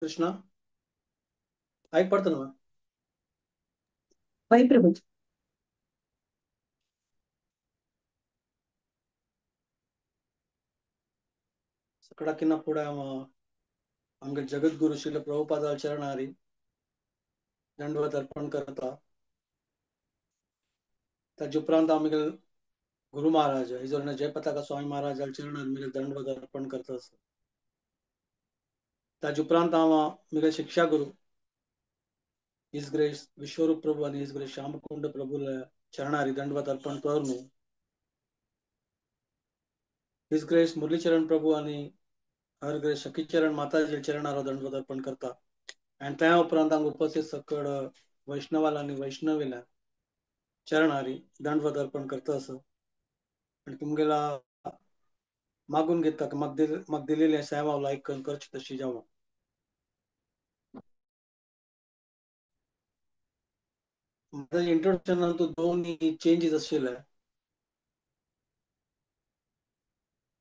कृष्णा आयक पडता ना? वही प्रभुजी. सगळा किना पुढे आमगे जगद्गुरु श्रील प्रभुपादा चरणारी दंडवत अर्पण करता. ताजे उपरांत आमगे Guru Maharaj his Jayapataka Swami Maharaj चरणार मिगे दंडवत अर्पण करता. ताजे उपरांत हांव मिगे शिक्षा गुरु his grace विश्वरूप प्रभु आणि his grace Shyamkund प्रभू चरणारी दंडवत अर्पण करून his grace Murlicharan प्रभू आणि हर ग्रेस सखीचरण माताजी चरणारो दंडवत अर्पण करता. आणि त्या उपरांत हांगा उपस्थित सकळ वैष्णवाला आणि वैष्णवीला चरणारी दंडवत अर्पण करता असं. आणि तुमगेला मागून घेता म्हाका दिलेले सेवा लायक करची तशी जावं. माझं इंट्रोडक्शन तू दोन चेंजेस आशिल्ले.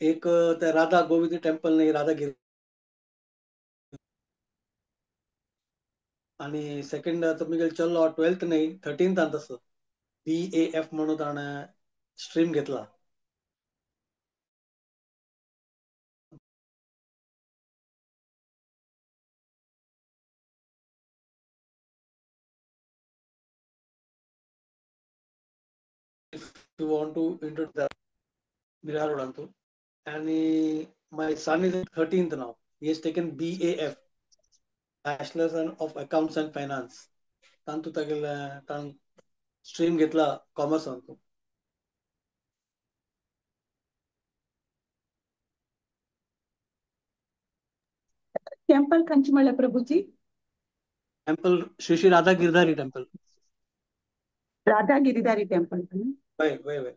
एक त्या राधा गोविंद टेम्पल नाही राधा गिरी आणि सेकंड तुमी चल्लो 12th नाही 13th तसं BAF म्हणून ताणें स्ट्रीम घेतला. If you want to introduce that, Mira Rodanto. And my son is 13th now. He has taken BAF, Bachelor's of Accounts and Finance. तांतू तागेले ताण स्ट्रीम घेतला कॉमर्स अंतू. टेम्पल खंयचे म्हणलें प्रभुजी? Temple Shri Shri Radha Giridhari temple. Radha Giridhari temple. वय वय वय.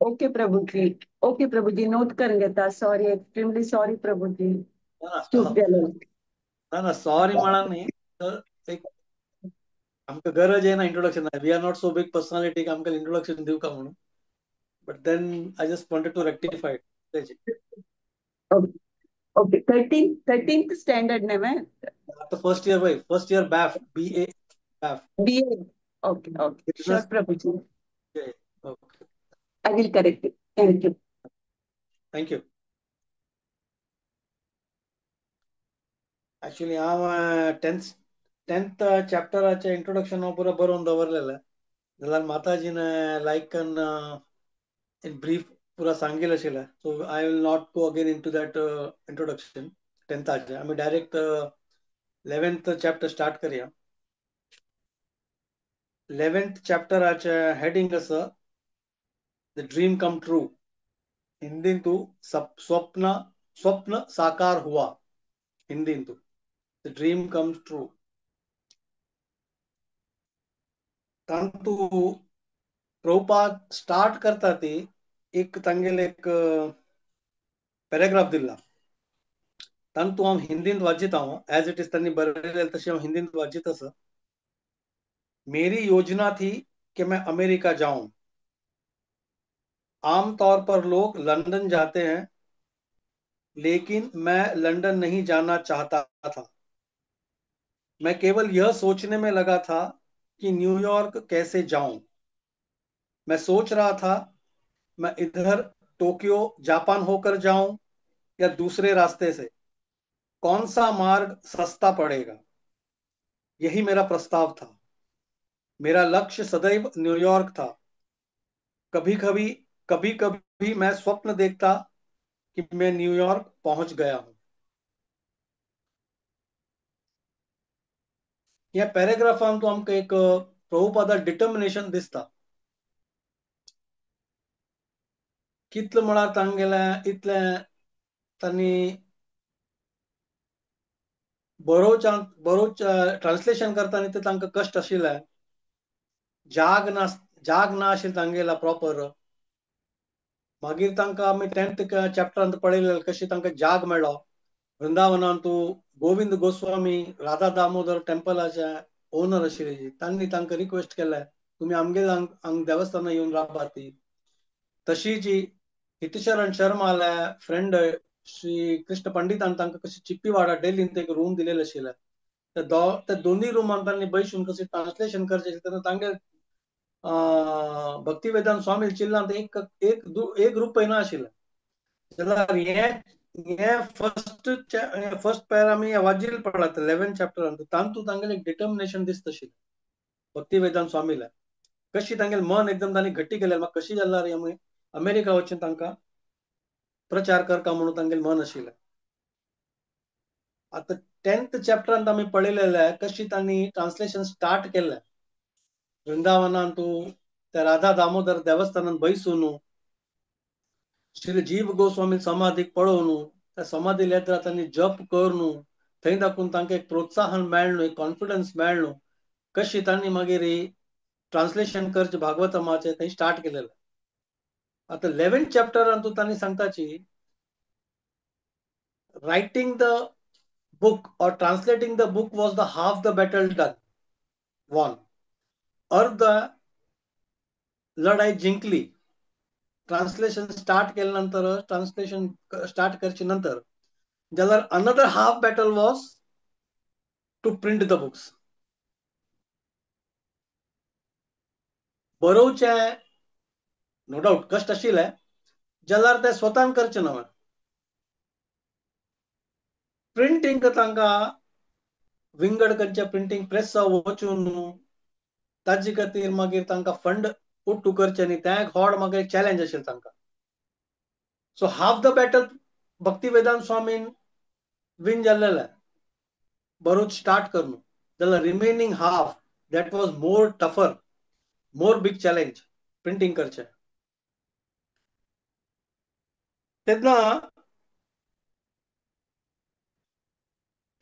Okay प्रभुजी, okay प्रभुजी, note करून घेता. सॉरी, एक्स्ट्रीमली सॉरी प्रभुजी, चूक जाली. ना ना सॉरी म्हणा न्ही, तर एक आमकां गरज आहे ना introduction. We are not so big personality आमकां इंट्रोडक्शन दिवका म्हणून, but then I just wanted to rectify it. Okay, 13th standard ने मैं आता फर्स्ट इयर भाई, first year BAF, BA BAF BA. Okay okay, sure Prabhuji, okay, I will correct it. Thank you. Thank you. Actually हांव 10th चॅप्टराचे introduction पुरो बरोवन दवरलेलें, जाल्यार माताजीन लायक in brief पुरा सांगिल्लें आशिल्लें. So I will not go again into that introduction 10थाचे. आमी direct 11th chapter start करया. 11th चॅप्टराचे हेडिंग आसा the dream come true. Hindi तू स्वप्न स्वप्न साकार हुआ. हिंदी तू the dream comes true. तांतू प्रभुपाद स्टार्ट करता ती एक तांगेले एक पॅराग्राफ दिला. तांतू हांव हिंदींत वाचित हांव एज it is तांणी बरयलें तशें हांव हिंदींत वाचित आसा. मेरी योजना थी कि मैं अमेरिका जाऊं. आमतौर पर लोग लंदन जाते हैं, लेकिन मैं लंदन नहीं जाना चाहता था. मैं केवल यह सोचने में लगा था कि न्यूयॉर्क कैसे जाऊं. मैं सोच रहा था मैं इधर टोक्यो जापान होकर जाऊं या दूसरे रास्ते से, कौन सा मार्ग सस्ता पड़ेगा. यही मेरा प्रस्ताव था. मेरा लक्ष्य सदैव न्यूयॉर्क था. कभी कभी कभी कभी मैं स्वप्न देखता कि मैं न्यूयॉर्क पहुंच गया हूं. ह्या पॅराग्राफान तो आमकां एक प्रभुपादा डिटर्मिनेशन दिसता. कितलें म्हळ्यार तांगेलें इतलें तांणी बरोवच्या बरोवच्या ट्रान्सलेशन करतना ते तांकां कश्ट आशिल्ले. जाग ना जाग ना आशिल्लें तांगेला प्रॉपर. मागीर तांकां आमी 10th चॅप्टरांत पळयलें कशी तांकां जाग मेळ्ळो. वृंदावनांत गोविंद गोस्वामी राधा दामोदर टेम्पलाचे ओनर आशिल्ले, तांणी तांकां रिक्वेस्ट केलें तुमी आमगेले हांग देवस्थानां येवन राबात. ती तशी जी हितशरण शर्माले फ्रेंड श्री कृष्ण पंडितान तांकां कशी चिप्पीवाडा डेल्लींत एक रूम दिलेले आशिल्ले. त्या दोनूय रुमान तांणी बैसून कशी ट्रान्सलेशन करचें तेन्ना तांगे भक्ती वेदांत स्वामी चिल्लांत एक एक एक रुपय ना आशिल्लें. जाल्यार हे फर्स्ट फर्स्ट पॅर आमी वाजील पडला 11 चॅप्टरान तांतू तांगेलें एक डिटर्मिनेशन दिसता आशिल्लें भक्ती वेदांत स्वामीला कशी तांगेलें मन एकदम तांणी घट्टी केलें. म्हाका कशी जाल्यार आमी अमेरिका वचून तांकां प्रचार करका म्हणून तांगेलें मन आशिल्लें. आतां 10th चॅप्टरांत आमी पळयलेलें कशी तांणी ट्रान्सलेशन स्टार्ट केलें वृंदावनांत त्या राधा दामोदर देवस्थानांत बैसून श्री जीव गोस्वामी समाधीक पळोवन त्या समाधी लेत्रां तांणी जप करून थंय दाखोवन तांकां एक प्रोत्साहन मेळ्ळो, एक कॉन्फिडन्स मेळ्ळो कशी तांणी मागीर ट्रान्सलेशन करचें भागवतमाचें थंय स्टार्ट केलेलें. आतां 11th चॅप्टरांत तांणी सांगताची writing the book or translating the book was the half the battle done won. अर्ध लढाई जिंकली. ट्रान्सलेशन स्टार्ट केल्या नंतर, ट्रान्सलेशन स्टार्ट करचे नंतर जाल्यार another half battle was to print the books. बरोवचें नो डाऊट कश्ट आशिल्लें जाल्यार ते स्वतान करचें न्हय. प्रिंटींग तांकां विंगड खंयच्या प्रिंटींग प्रेसा वचून ताजे खातीर मागीर तांकां फंड उट्टू करचें न्ही, तें एक व्हड मागीर एक चॅलेंज आशिल्लें तांकां. So half the battle Bhakti Vedanta स्वामीन win जाल्लेलें बरोच स्टार्ट करून, जाल्यार remaining half that was more tougher, more big challenge printing करचें. तेन्ना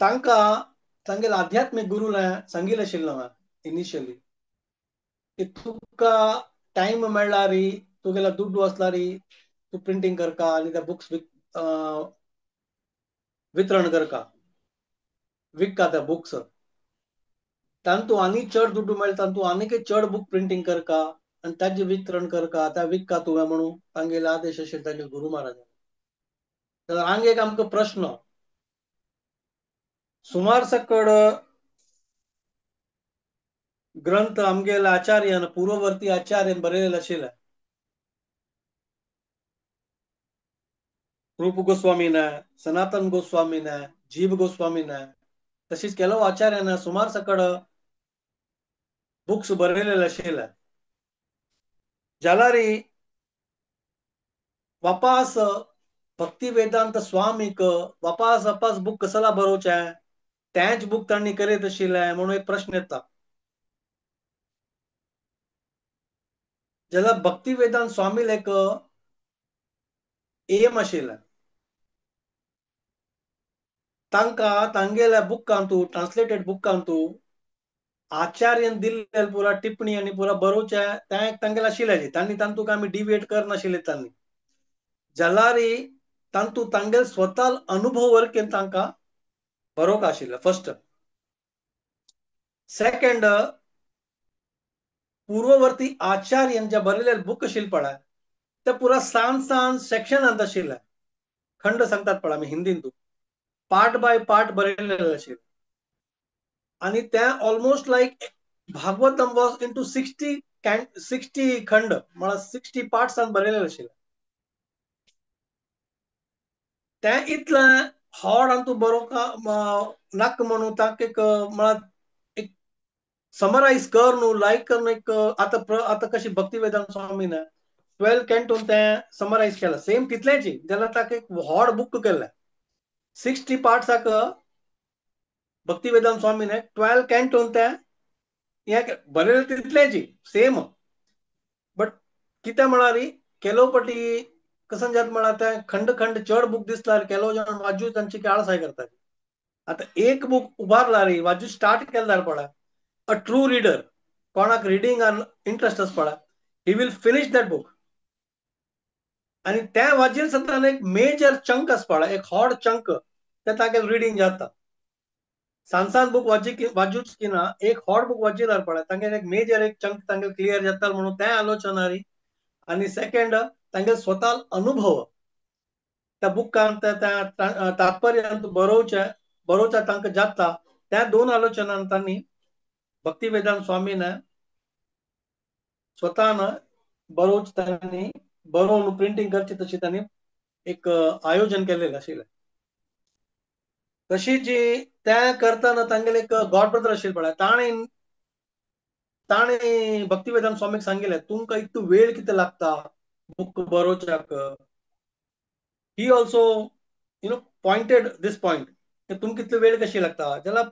तांकां तांगेले आध्यात्मीक गुरूला सांगिल्लें आशिल्लें इनिशियली की तुका टायम मेळ्ळारी, तुगेलो दुड्डू आसलारी तूं प्रिंटींग करका आनी त्या बुक्स वितरण करका, विकका त्या बुक्स, तांतू आनी चड दुड्डू मेळटा, तांतू आनीकय चड बूक प्रिंटींग करका आनी ताजें वितरण करका, त्या विकका तुवें म्हणून तांगेले आदेश आशिल्ले तांगेले गुरू महाराजान. जाल्यार हांगा एक आमकां प्रश्न, सुमार सकड ग्रंथ आमगेले आचार्यान, पूर्ववर्ती आचार्यान बरयलेले आशिल्ले, रूप गोस्वामीन, सनातन गोस्वामीन, जीव गोस्वामीन, तशीच ಕೆಲವು आचार्यान सुमार सकड बुक्स बरयलेले आशिल्ले. जाल्यार वापास भक्ती वेदांत स्वामीक वापास वापास बूक कसला बरोवचें, तेंच बूक तांणी करीत आशिल्लें म्हणून एक प्रश्न येता. जाल्यार भक्ती वेदांत स्वामील एक एम आशिल्लें, तांकां तांगेल्या बुकांतू, ट्रान्सलेटेड बुकांतू आचार्यन दिल्ले पुरा टिप्पणी आनी पुरा बरोवचें तें एक तांगेलें आशिल्लें, तांणी तांतूक आमी डिविएट करनाशिल्ले तांणी. जाल्यार तांतू तांगेले स्वता अनुभव वरकेन तांकां बरोवंक आशिल्लें फर्स्ट. सेकंड, पूर्ववर्ती आचार्यन जे बरयलेले बूक आशिल्ले पळय ते पुरा सान सान सेक्शनांत आशिल्ले, खंड सांगतात पळय आमी हिंदींतू, पार्ट बाय पार्ट बरयलेले आशिल्ले आनी ते almost like Bhagavatam was into 60 खंड, म्हळ्यार 60 पार्ट्सान बरयलेले आशिल्ले. तें इतलें हॉड आनी तूं बरोवंक नाका म्हणून ताका एक म्हळ्यार एक समरायज कर न्हू, लायक कर न्हू एक. आतां आतां कशी भक्ती वेदांत स्वामीन 12 कॅन्टोन तें समरायज केलां, सेम तितलेंच, जाल्यार ताका एक व्हड बूक केल्लें 60 पार्ट्साक भक्ती वेदांत स्वामीन 12 कॅन्टोन तें हें बरयलें तितलेंच सेम, बट कितें म्हळ्यार केलो पटी कसन जात म्हळ्यार तें खंड खंड चड बूक दिसल्यार केलो जाण वाजू तांची आळसाय करतात. आतां एक बूक उबारला रे, वाजू स्टार्ट केल्यार पळय, अ ट्रू रिडर, कोणाक रिडींग इंट्रस्ट आसा पळय, he will finish that book. आनी त्या वाजेर सद्दां एक मेजर चंक आसा पळय, एक हॉड चंक ते तागेलें रिडींग जाता. सान सान बूक वाजूच की ना, एक हॉड बूक वाचिल्यार पळय तांगेलें एक मेजर एक चंक तांगेलें क्लियर जाता म्हणून तें आलोचना रे. आनी सेकंड तांगेले स्वता अनुभव, त्या बुकान त्या तात्पर्य बरोवचें बरोवच्या तांकां जाता त्या दोन आलोचनान तांणी भक्तिवेदांत स्वामीन स्वतान बरोवच तांणी बरोवन प्रिंटींग करची तशी तांणी एक आयोजन केलेलें आशिल्लें. तशी जी त्या करतना तांगेले एक गॉड ब्रदर आशिल्ले पळय, ताणें ताणें भक्तिवेदांत स्वामीक सांगिल्लें तुमकां इतलो वेळ कितें लागता book बरोवच्याक. He also you know pointed this point की तुमकां कितलो वेळ कशी लागता. जाल्यार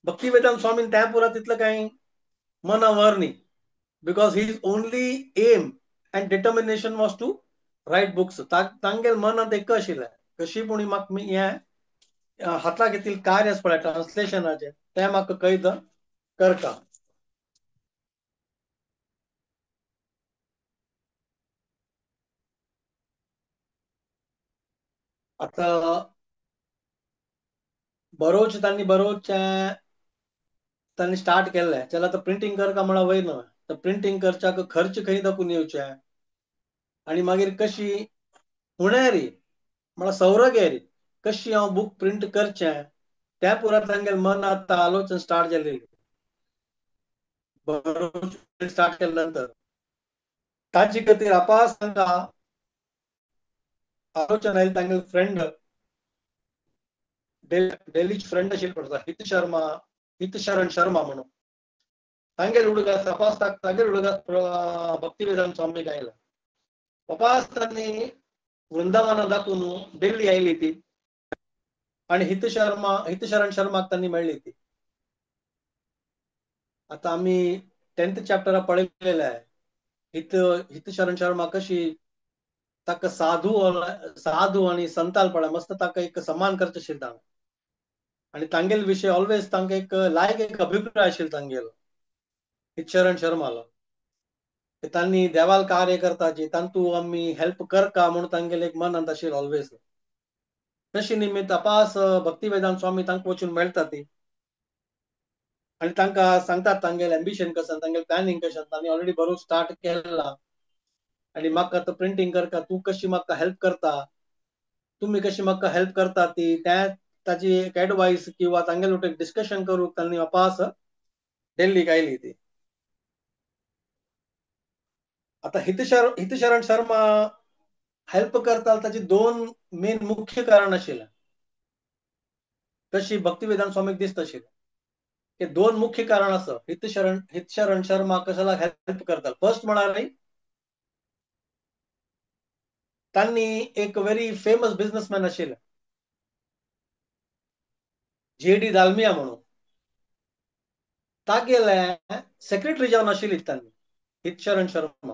भक्तिवेदांत स्वामीन त्या पुरा तितलें कांय मनावर न्ही, because his only aim and determination was to write books. तांगेल मनांत एक आशिल्लें कशी पूण म्हाका हें हाता घेतिल्लें कार्य आसा पळय ट्रान्सलेशनाचें तें म्हाका कैद करता. आतां बरोवचें तांणी बरोवचें तांणी स्टार्ट केल्लें, जाल्यार आतां प्रिंटींग करका म्हळ्यार वयर न्हय, तर प्रिंटींग करच्याक खर्च खंय दाखोवन येवचें आनी मागीर कशी हुणेरी म्हळ्यार सौरगेरी कशी हांव बूक प्रिंट करचें त्या पुरा तांगेले मन आतां आलोचन स्टार्ट जाली. बरोवचें स्टार्ट केले नंतर ताची खातीर आपास तांकां आलोचन आयली तांगेले फ्रेंड डेलीच फ्रेंड आशिल्ले पडटा हित शर्मा, हितशरण शर्मा म्हणून तांगेले हुडगा तपास तांगेले हुडगा भक्तिवेदांत स्वामीक आयला. तपास तांणी वृंदावना दाखोवन दिल्ली आयली ती आनी हितशर्मा हितशरण शर्माक तांणी मेळ्ळी ती. आतां आमी 10th चॅप्टरा पळयलेलें आहे हितशरण शर्मा कशी ताका साधू साधू आनी संताल पळय मस्त ताका एक सम्मान करचें आशिल्लें ताणें आनी तांगेले विशय ऑलवेज तांकां एक लायक एक अभिप्राय आशिल्लो तांगेलो हितशरण शर्मालो. तांणी देवाल कार्य करताची तांतू आमी हेल्प करका म्हणून तांगेले एक मनांत आशिल्लें ऑलवेज. तशी निमित्त अपास भक्तिवेदांत स्वामी तांकां वचून मेळटा ती आनी तांकां सांगतात तांगेले एम्बिशन कशें तांगेले प्लॅनिंग कशें, तांणी ऑलरेडी बरोवंक स्टार्ट केला आनी म्हाका आतां प्रिंटींग करका तूं कशी म्हाका हेल्प करता, तुमी कशी म्हाका हेल्प करता ती त्या ताची एक एडवायस किंवा तांगेले वटेन डिस्कशन करूंक तांणी वापस दिल्लीक आयली ती. आतां हितशरण शर्मा हेल्प करता ताची दोन मेन मुख्य कारण आशिल्लें तशी भक्तिवेदांत स्वामीक दिसता आशिल्लें की दोन मुख्य कारण आसा हितशरण शर्मा कशाला हेल्प करता. फर्स्ट म्हळ्यार तांणी एक व्हेरी फेमस बिझनेसमॅन आशिल्ले जे डी दालमिया म्हणून, तागेले सेक्रेटरी जावन आशिल्ली तांणी हितशरण शर्मा.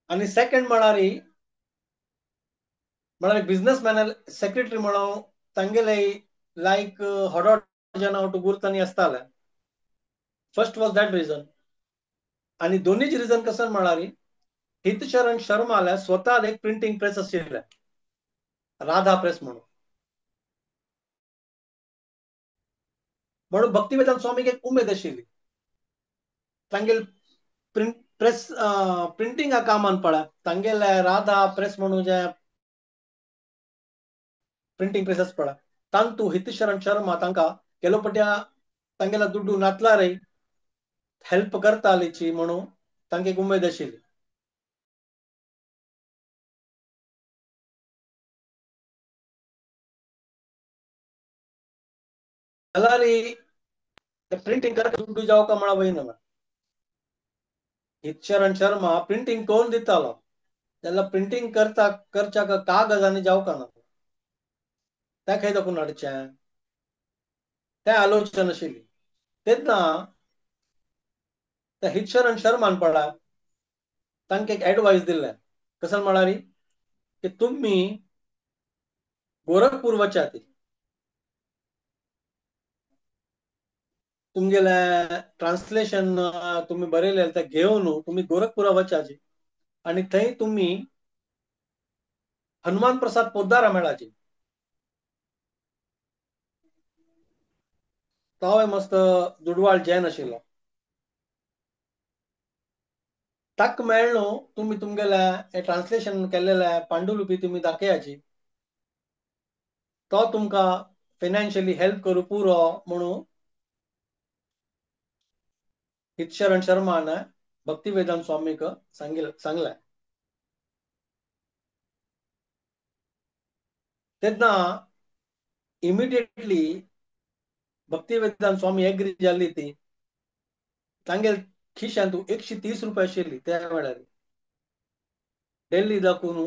आनी सेकंड म्हळ्यार म्हळ्यार बिझनेसमॅन सेक्रेटरी म्हणून तांगेले लायक हॉडॉट जाणां गुरतांनी आसताले. First was that reason. आनी दोनीच रिजन कसं म्हळ्यार हितशरण शर्माले स्वता एक प्रिंटींग प्रेस आशिल्लें राधा प्रेस म्हणून, म्हणून भक्तिवेदांत स्वामीक एक उमेद आशिल्ली तांगेले प्रेस प्रिंटिंगा कामान पळय तांगेले राधा प्रेस म्हणून जे प्रिंटींग प्रेस पळय तांतू हितशरण शर्मा तांकां केलोपट्या तांगेला दुड्डू नातलारय हेल्प करतालीची म्हणून तांकां एक उमेद आशिल्ली. जाल्यार प्रिंटींग करता दुड्डू जावका म्हळ्यार वयना, हितशरण शर्मा प्रिंटींग करून दितालो जाल्यार प्रिंटींग करता करच्याक कागज आनी जावका ना तें खंय दाखोवन हाडचें तें आलोचन आशिल्ली. तेन्ना त्या हितशरण शर्मान पळय तांकां एक एडवायस दिल्लें कसं म्हळ्यार की तुमी गोरखपूर वचात तुमगेले ट्रान्सलेशन तुमी बरयलें तें घेवन तुमी गोरखपुरा वचाची आनी थंय तुमी हनुमान प्रसाद पोद्दारा मेळाची, तोय मस्त दुडवाळ जैन आशिल्लो. ताका मेळ्ळो तुमी तुमगेल्या हें ट्रान्सलेशन केल्लेलें पांडुलिपी तुमी दाखयाची, तो तुमकां फायनान्शियली हेल्प करूं पुरो म्हणून हितशरण शर्मान भक्तिवेदांत स्वामीक सांगलें. तेन्ना इमिडिएटली भक्तिवेदांत स्वामी एग्री जाली ती. तांगेल खिशांत 130 रुपया आशिल्ली त्या वेळार. दिल्ली दाखून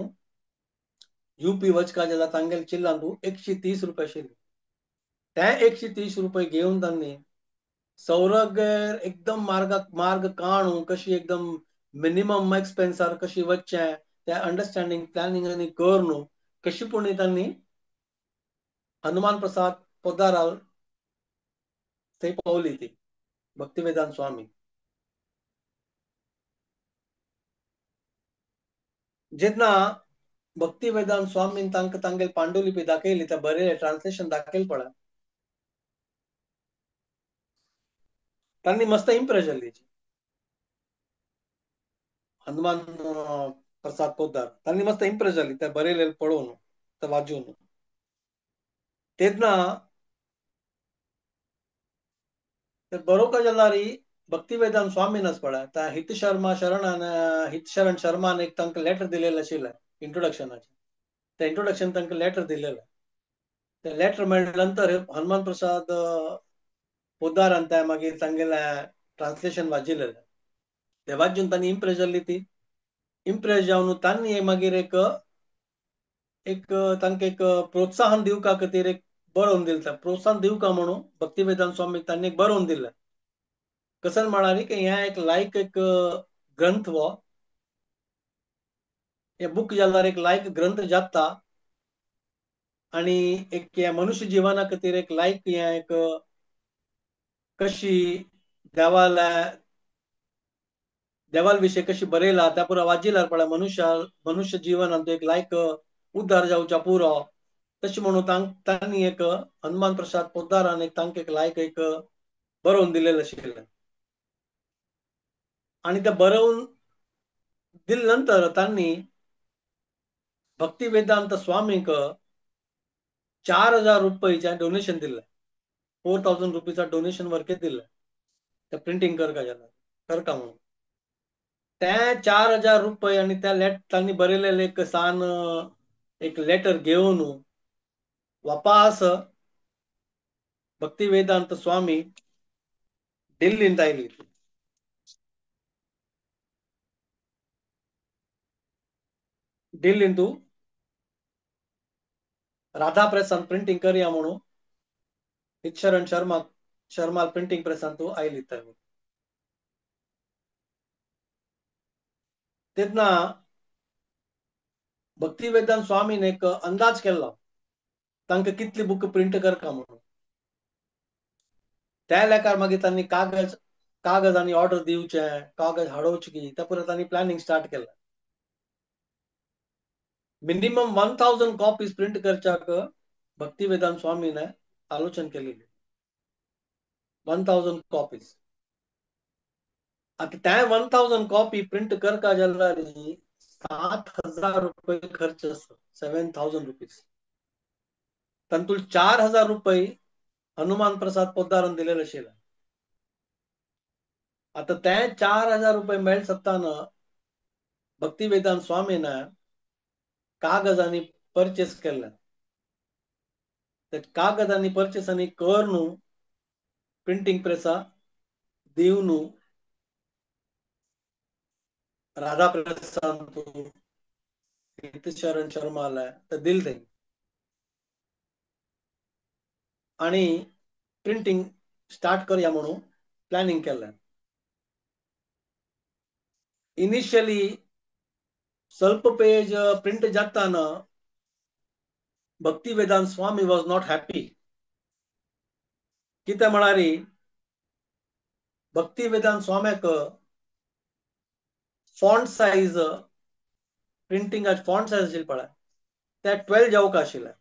युपी वचका जाल्यार तांगेल चिल्लांत 130 रुपया आशिल्ली. ते 130 रुपये घेवन तांणी सौरगर एकदम मार्ग काणू कशी एकदम मिनिमम एक्सपेन्सार कशी वचचें त्या अंडरस्टँडींग प्लॅनिंग आनी करून कशी पूण तांणी हनुमान प्रसाद पोदाराल थंय पावली ती भक्तिवेदांत स्वामी. जेन्ना भक्तिवेदांत स्वामीन तांकां तांगेल पांडुलिपी दाखयली, त्या बरें ट्रान्सलेशन दाखयल पळय, तांणी मस्त इम्प्रेस जाली. हनुमान प्रसाद पोद्दार तांणी मस्त इम्प्रेस जाली त्या बरयलें पळोवन, त्या वाजून. तेन्ना बरोवंक जाल्यार भक्तिवेदांत स्वामीनच पळय त्या हित शर्मा शरणान, हितशरण शर्मान एक तांकां लेटर दिलेलें आशिल्लें इंट्रोडक्शनाचें. तें इंट्रोडक्शन तांकां लेटर दिलेलें. तें लेटर मेळ्ळे नंतर हनुमान प्रसाद पोद्दारान ते मागीर तांगेलें ट्रान्सलेशन वाजिल्लें. तें वाजून तांणी इम्प्रेस जाली ती. इम्प्रेस जावन तांणी मागीर एक एक तांकां एक प्रोत्साहन दिवपा खातीर एक बरोवन दिलें. प्रोत्साहन दिवका म्हणून भक्तिवेदांत स्वामीक तांणी एक बरोवन दिलें. कसन म्हळ्यार की हें एक लायक एक ग्रंथ हो, हे बूक जाल्यार एक लायक ग्रंथ जाता आनी एक हे मनुष्य जिवना खातीर एक लायक हें एक कशी देवाला देवाल विशय कशी बरयला त्या पुरो वाजिल्यार पळय मनुष्य जिवनांत एक लायक उद्धार जावच्या पुरो तशें म्हणून तांणी एक हनुमान प्रसाद पोद्दारान एक तांकां एक लायक एक बरोवन दिलेलें आशिल्लें. आनी तें बरोवन दिले नंतर तांणी भक्तिवेदांत स्वामीक 4000 रुपयाचें डोनेशन दिलें. 4000 रुपीचा डोनेशन वर्के दिलें ते प्रिंटींग करका जाल्यार करका म्हणून. ते 4000 रुपये आनी त्या तांणी बरयलेलें एक सान एक लेटर घेवन वापास भक्तिवेदांत स्वामी दिल्लींत आयली. दिल्लींतू राधा प्रेसान प्रिंटींग करया म्हणून हितशरण शर्मा प्रिंटींग प्रेसान तूं आयली. तर तेन्ना भक्तिवेदांत स्वामीन एक अंदाज केल्लो तांकां कितली बूक प्रिंट करका म्हणून. त्या लेखार मागीर तांणी कागज आनी ऑर्डर दिवचें, कागज हाडोवचें की त्या पुरो तांणी प्लॅनिंग स्टार्ट केलें. मिनिमम 1000 कॉपीज प्रिंट करच्याक भक्तिवेदांत स्वामीन आलोचन केलेली 1000 कॉपीज. आतां त्या 1000 कॉपी प्रिंट करका जाल्यार 7000 रुपये खर्च आसा, 7000 रुपीज. तातूंत 4000 रुपये हनुमान प्रसाद पोद्दारान दिलेले आशिल्ले. आतां ते 4000 रुपये मेळ सत्ताना भक्तिवेदांत स्वामीन कागज आनी परचेस केल्लें. ते कागज आनी परचेस आनी करून प्रिंटींग प्रेसा दिवन राधा प्रेसान हितशरण शर्माला ते दिल थंय आनी प्रिंटींग स्टार्ट करया म्हणून प्लॅनिंग केल्लें. इनिशियली स्वल्प पेज प्रिंट जाताना Bhaktivedanta Swami was not happy. कितें म्हळ्यार भक्तिवेदांत स्वाम्याक font size printing font size आशिल्ली पळय ते 12 जावंक आशिल्लें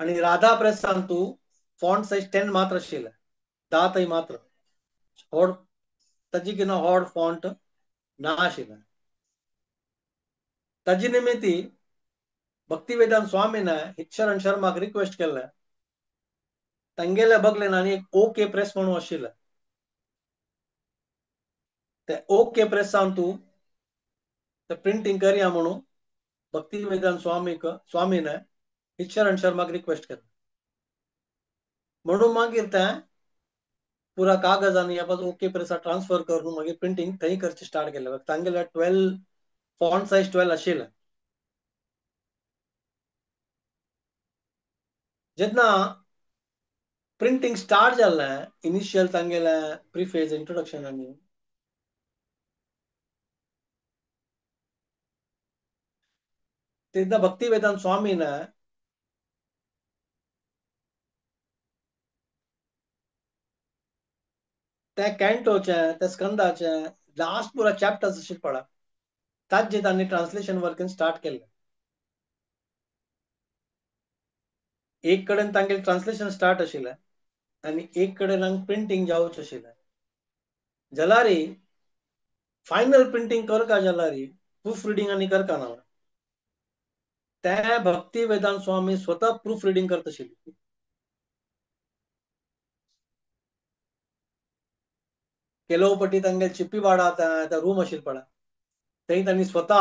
आनी राधा प्रेसान तूं फॉन्ट सायज 10 मात्र आशिल्लें, 10 थंय मात्र. व्हड ताजी कितें व्हड फॉन्ट ना आशिल्लें. ताजी निमित्ती भक्तिवेदांत स्वामीन हितशरण शर्माक रिक्वेस्ट केल्लें, तांगेल्या बगलेन आनी एक ओके प्रेस म्हणून आशिल्लें, ते ओके प्रेसान तूं ते प्रिंटींग करया म्हणून भक्तिवेदांत स्वामीन हितशरण शर्माक रिक्वेस्ट केलें. म्हणून मागीर तें पुरा कागजांनी ओके प्रेसा ट्रान्सफर करून मागीर प्रिंटींग थंय करचें स्टार्ट केलें. तांगेल्या 12 फॉन्ट सायज 12 आशिल्लें. जेन्ना प्रिंटींग स्टार्ट जालें इनिशियल तांगेलें प्रिफेज इंट्रोडक्शन आनी तेन्ना भक्तिवेदांत स्वामीन त्या कॅन्टोचें त्या स्कंदाचें लास्ट पुरा चॅप्टर्स अशें पडा ताजें तांणी ट्रान्सलेशन वर्क स्टार्ट केलें. एक कडेन तांगेलें ट्रान्सलेशन स्टार्ट आशिल्लें आनी एक कडेन हांगा प्रिंटींग जावचें आशिल्लें. जाल्यार फायनल प्रिंटींग करका जाल्यार प्रूफ रिडींग आनी करका ना, ते भक्तिवेदांत स्वामी स्वता प्रूफ रिडींग करता आशिल्ली. केलोवपटी तांगेले चिप्पीवाडा त्या रूम आशिल्लो पळय थंय तांणी स्वता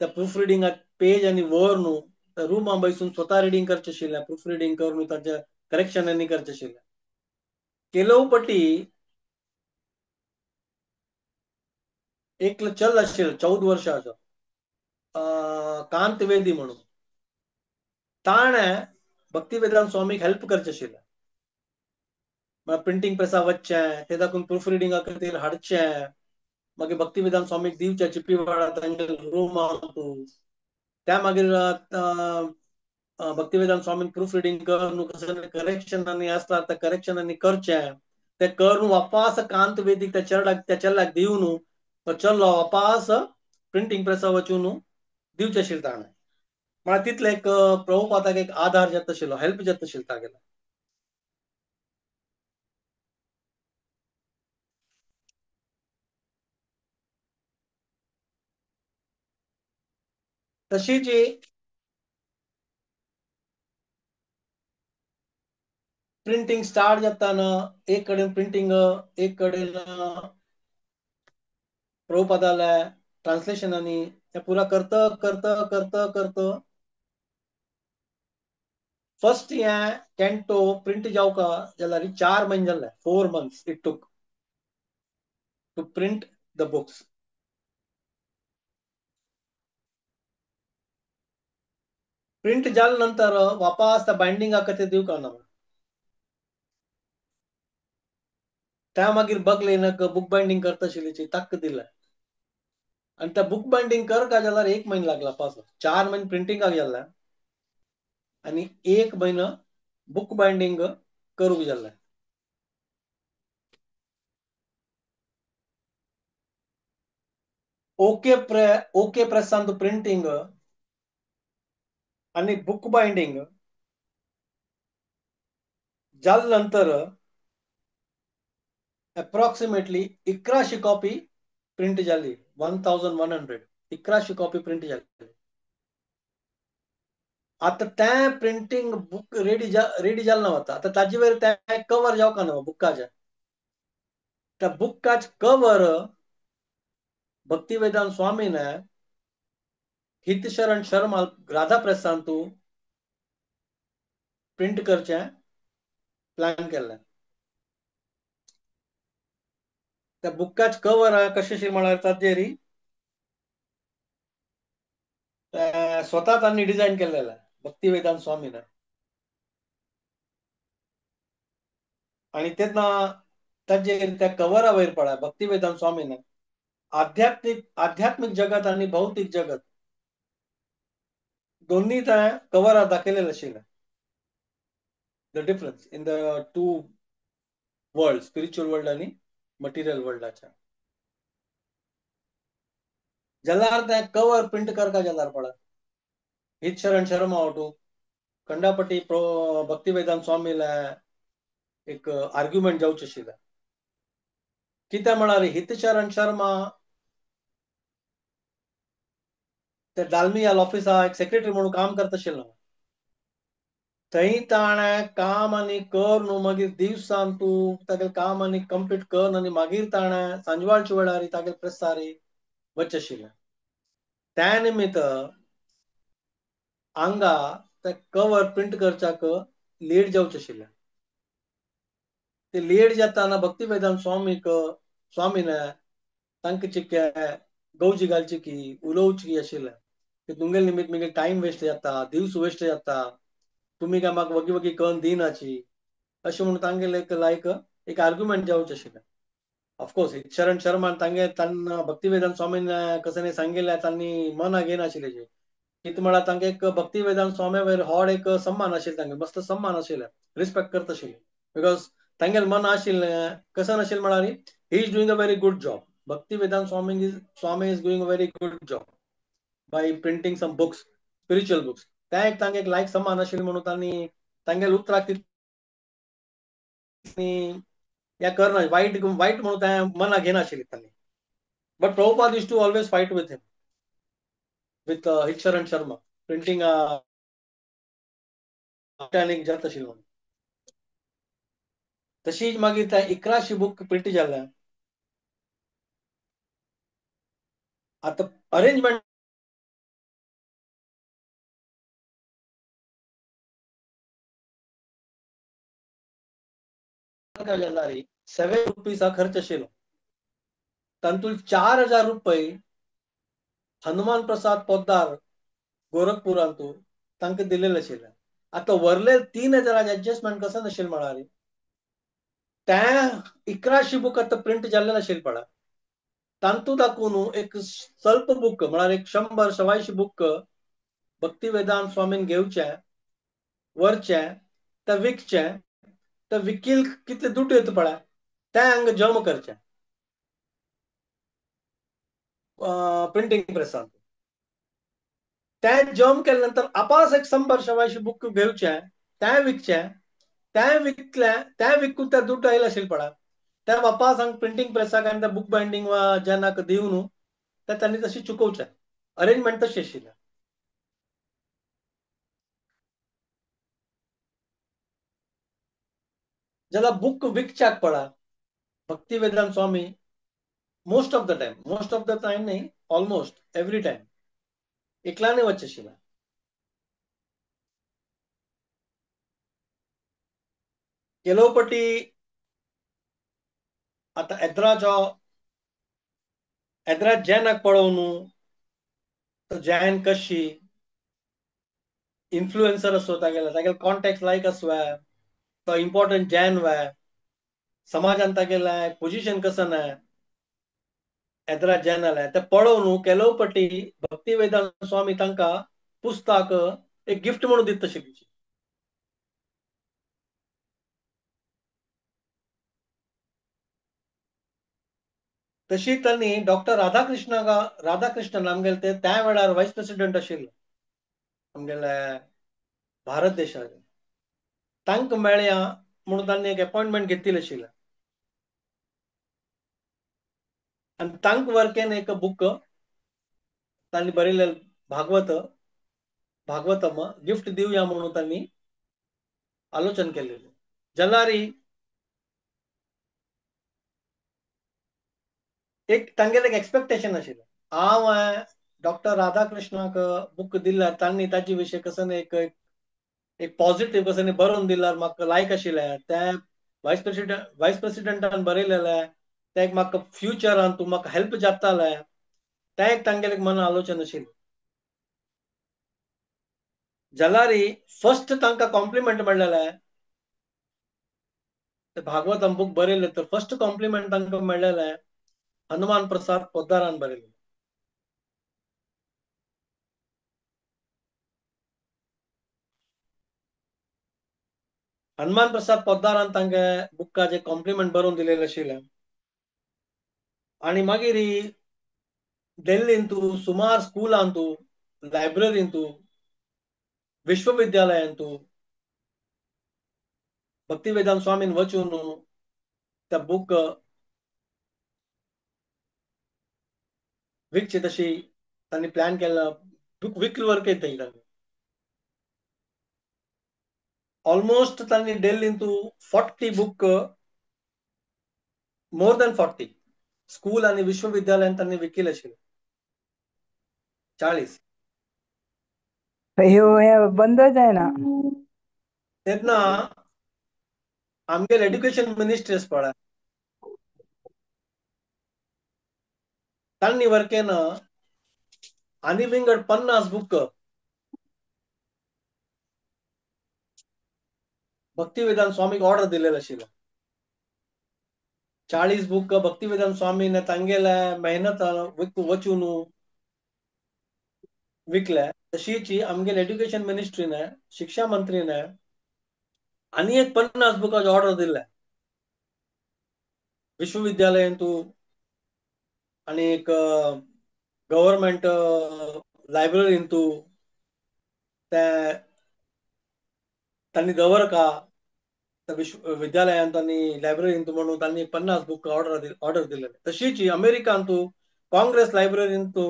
त्या प्रूफ रिडींगाक पेज आनी वर न्हू त्या रुमा बैसून स्वता रिडींग करचें आशिल्लें, प्रूफ रिडींग करून तांचे करेक्शन आनी करचें आशिल्लें. केलोवपटी एकलो चल आशिल्लो 14 वर्सांचो कांत वेदी म्हणून, ताणें भक्तिवेदांत स्वामीक हेल्प करचें आशिल्लें. प्रिंटींग प्रेसा वचचें, ते दाखोवन प्रूफ रिडिंगा खातीर हाडचें, मागीर भक्तिवेदांत स्वामीक दिवचें चिप्पीवाडा तांगेल्या रुमांत. त्या मागीर भक्तिवेदांत स्वामीन प्रूफ रिडींग करून कसलें करेक्शन आनी आसता तें करेक्शन आनी करचें, तें करून वापास कांत वेदीक त्या चेरडाक त्या चेल्ल्याक दिवन तो चेल्लो वापास प्रिंटींग प्रेसा वचून दिवचें आशिल्लें ताणें. म्हळ्यार तितलें एक प्रभुपादाक एक आधार जाता आशिल्लो, हेल्प जाता आशिल्लो तागेलो. तशी जी प्रिंटींग स्टार्ट जाताना एक कडेन प्रिंटींग, एक कडेन प्रभुपादाले ट्रान्सलेशन आनी हें पुरा करता करता करता करता फर्स्ट हें कॅन्टो प्रिंट जावका जाल्यार 4 म्हयने जाले, 4 months it took to print the books. Print जाले नंतर वापस त्या बायंडिंगा खातीर दिवका ना, त्या मागीर बगलेन बुक बायंडींग करता आशिल्ली ताका दिलें आनी त्या बुक बायंडींग करका जाल्यार 1 म्हयनो लागला पास, 4 म्हयने प्रिंटिंगाक जालें आनी 1 म्हयनो बुक बायंडींग करूंक जालें. ओके प्रेसान प्रिंटींग आनी बुक बायंडींग जाले नंतर अप्रॉक्सिमेटली 1100 कॉपी प्रिंट जाली, 1100 1100 कॉपी प्रिंट जाली. आतां तें प्रिंटींग बुक रेडी जालें ना वता, आतां ताजे वयर तें कवर जावका ना बुकाचें, त्या बुकाचें कवर भक्तिवेदांत स्वामीन हितशरण शर्मा राधा प्रेसांतू प्रिंट करचें प्लॅन केल्लें. त्या बुकाचें कवर कशें म्हळ्यार ताजेर स्वता तांणी डिझायन केल्लें भक्तिवेदांत स्वामीन आनी तेन्ना ताजेर त्या कवरा वयर पळय भक्तिवेदांत स्वामीन आध्यात्मिक जगत आनी भौतिक जगत दोन्ही त्या कवरा दाखयलेलें आशिल्लें. The difference in the two world, spiritual world आनी मटेरियल वर्ल्डाच्या. जाल्यार तें कवर प्रिंट करका जाल्यार पळय हितशरण शर्मा वटू कंडापटी भक्तिवेदांत स्वामीला एक आर्ग्युमेंट जावचें आशिल्लें कित्याक म्हळ्यार हितशरण शर्मा ते डालमियाल ऑफिसा एक सेक्रेटरी म्हणून काम करता आशिल्लो. थंय ताणें काम आनी कर न्हू मागीर दिवसान तूं तागेलें काम आनी कंप्लीट कर आनी मागीर ताणें सांजवाळच्या वेळार तागेले प्रेसार वचचें आशिल्लें. त्या निमित्त हांगा ते कवर प्रिंट करच्याक लेट जावचें आशिल्लें. ते लेट जाताना भक्ती वेदांत स्वामीक स्वामीन तांकां चिके गवजी घालची की उलोवची की आशिल्लें की तुमगेले निमित्त मागीर टायम वेस्ट जाता, दिवस वेस्ट जाता, तुमी काय म्हाका वगी वगी करून दिनाची अशें म्हणून तांगेले एक लायक एक आर्ग्युमेंट जावचें आशिल्लें. ऑफकोर्स शरण शर्मान तांगे तांकां भक्ती वेदांत स्वामीन कसं सांगिल्लें तांणी मना घेयनाशिल्लें. कितें म्हळ्यार तांकां एक भक्ती वेदांत स्वामी वयर होड एक सम्मान आशिल्लें, तांगे मस्त सम्मान आशिल्लें, रिस्पेक्ट करता आशिल्लें. Because तांगेलें मन आशिल्लें कसं आशिल्लें म्हळ्यार he is doing a very good job. Bhakti Vedanta Swami is doing a very good job by printing some books, spiritual books. तें एक तांगे एक लायक सम्मान आशिल्लें म्हणून तांणी तांगेले उतराक या करना वायट वायट म्हणून तें मना घेयनाशिल्लें तांणी. But Prabhupada used to always fight with him, with Hitcharan Sharma printing जाता आशिल्लें म्हणून. तशीच मागीर ते 1100 बूक प्रिंट जाले. आतां अरेंजमेंट 7 रुपीज हा खर्च आशिल्लो. तातूंत 4000 रुपये हनुमान प्रसाद पोद्दार गोरखपुरांतू तांकां दिलेले आशिल्ले. आतां वरले 3000 एडजस्टमेंट कसं आशिल्लें म्हळ्यार त्या 1100 बूक आतां प्रिंट जाल्ले आशिल्ले पळय, तातूंत दाखोवन एक स्वल्प बूक म्हळ्यार एक 100-125 बूक भक्ती वेदांत स्वामीन घेवचे वरचे ते विकचे, ते विकील कितले दुट येता पळय ते हांगा जमा करचे प्रिंटींग प्रेसान. ते जम केले नंतर आपास एक 100-125 बूक घेवचे ते विकचे, ते विकले ते विकून ते दुट आयले आशिल्ले पळय ते वापास हांगा प्रिंटींग प्रेसाक आनी ते बूक बायंडींग वा जेनाक दिवन ते तांणी तशी चुकोवचें. अरेंजमेंट तशी आशिल्लें. जाल्यार बूक विकच्याक पळय Bhakti Vedanta Swami most of the time, most of the time न्ही, ऑलमोस्ट एवरी टायम एकल्याने वचचें आशिल्लें. केलोपटी आतां एद्राज जैनाक पळोवन तो जैन कशी इन्फ्लुएन्सर आसो, तागेले तागेले कॉन्टेक्ट लायक आसू, तो इम्पॉर्टंट जैन वाय समाजान तागेले पोजिशन कसं ना एद्राज जैन आले ते पळोवन केलोपटी भक्ती वेदांत स्वामी तांकां पुस्तक एक गिफ्ट म्हणून दिता आशिल्ली. तशी तांणी डॉक्टर राधाकृष्णन आमगेले ते त्या वेळार वायस प्रेसिडेंट आशिल्ले आमगेले भारत देशाचे, तांकां मेळया म्हणून तांणी एक अपॉयंटमेंट घेतिल्ली आशिल्लें. आनी तांकां वर्केन एक बूक तांणी बरयल्लें भागवत, भागवतम गिफ्ट दिवया म्हणून तांणी आलोचन केलेलें. जाल्यार एक तांगेलें एक एक्सपेक्टेशन आशिल्लें, हांव डॉक्टर राधाकृष्णाक बूक दिल्यार तांणी ताजे विशीं कसं एक एक पॉझिटिव्ह कसं बरोवन दिल्यार म्हाका लायक आशिल्लें. ते वायस प्रेसिडेंटान बरयलेलें तें एक म्हाका फ्युचरान तूं म्हाका हेल्प जातालें, तें एक तांगेलें मन आलोचन आशिल्लें. जाल्यार फर्स्ट तांकां कॉम्प्लिमेंट मेळ्ळेलें ते भागवतम बूक बरयलें तर फर्स्ट कॉम्प्लिमेंट तांकां मेळ्ळेलें हनुमान प्रसाद पोद्दारान बरयलें. हनुमान प्रसाद पोद्दारान तांकां बुकाचें कॉम्प्लिमेंट बरोवन दिलेलें आशिल्लें. आनी मागीर दिल्लींतू सुमार स्कुलांतू लायब्ररींतू विश्वविद्यालयांतू भक्ती वेदांत स्वामीन वचून त्या बूक विकची तशी तांणी प्लॅन केला, बुक विकल वर्क येता तांणी. ऑलमोस्ट तांणी डेल्लींतू 40 बुक, मोर दॅन 40 स्कूल आनी विश्वविद्यालयान तांणी विकिल आशिल्ले 40. हे बंद जायना. तेन्ना आमगेले एड्युकेशन मिनिस्ट्री आसा पळय, तांणी वर्केन आनी विंगड 50 बुक भक्तिवेदांत स्वामीक ऑर्डर दिलेले आशिल्ले. 40 बुक भक्तिवेदांत स्वामीन तांगेले मेहनत वचून विकले. तशीच आमगेले एड्युकेशन मिनिस्ट्रीने, शिक्षा मंत्रीने आनी एक 50 बुकाचे ऑर्डर दिले विश्वविद्यालयांतू आनी एक गव्हर्मेंट लायब्ररींतू ते तांणी दवरका विश्वविद्यालयांत आनी लायब्ररींतू म्हणून तांणी 50 बुक ऑर्डर दिले. तशीच अमेरिकांतू काँग्रेस लायब्ररींतू,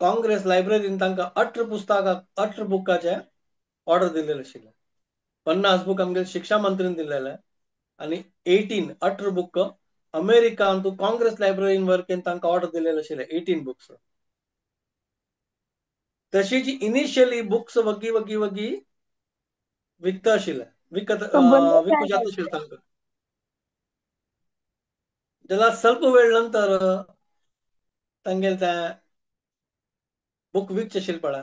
काँग्रेस लायब्ररीन तांकां 18 पुस्तकां, 18 बुकाचे ऑर्डर दिलेले आशिल्ले. 50 बुक आमगे शिक्षा मंत्रीन दिलेले आनी 18 बुक अमेरिकांतू काँग्रेस लायब्ररीन वर्केन तांकां ऑर्डर दिलेले आशिल्ले 18 बुक्स. तशीच इनिशियली बुक्स वगी वगी वगी विकता आशिल्ले, विकत विकू जाता आशिल्ले तांकां. जाल्यार स्वल्प वेळ नंतर तांगेले तें बुक विकचे आशिल्ले पळय,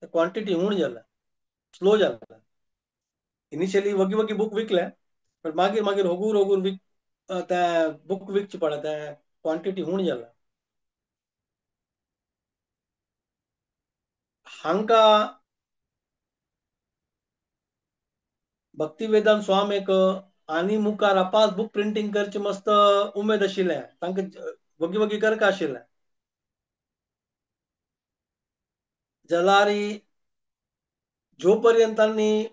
क्वॉन्टिटी उण जाला, स्लो जाला. इनिशियली वगी वगी बुक विकले, बट मागीर मागीर होगूर होगूर विक ते बुक विकचे पळय ते क्वॉन्टिटी उण जाला. हांकां भक्तिवेदांत स्वामीक आनी मुखार आपास बुक प्रिंटींग करचे मस्त उमेद आशिल्ले, तांकां वगी वगी करका आशिल्ले. जाल्यार जो पर्यंत तांणी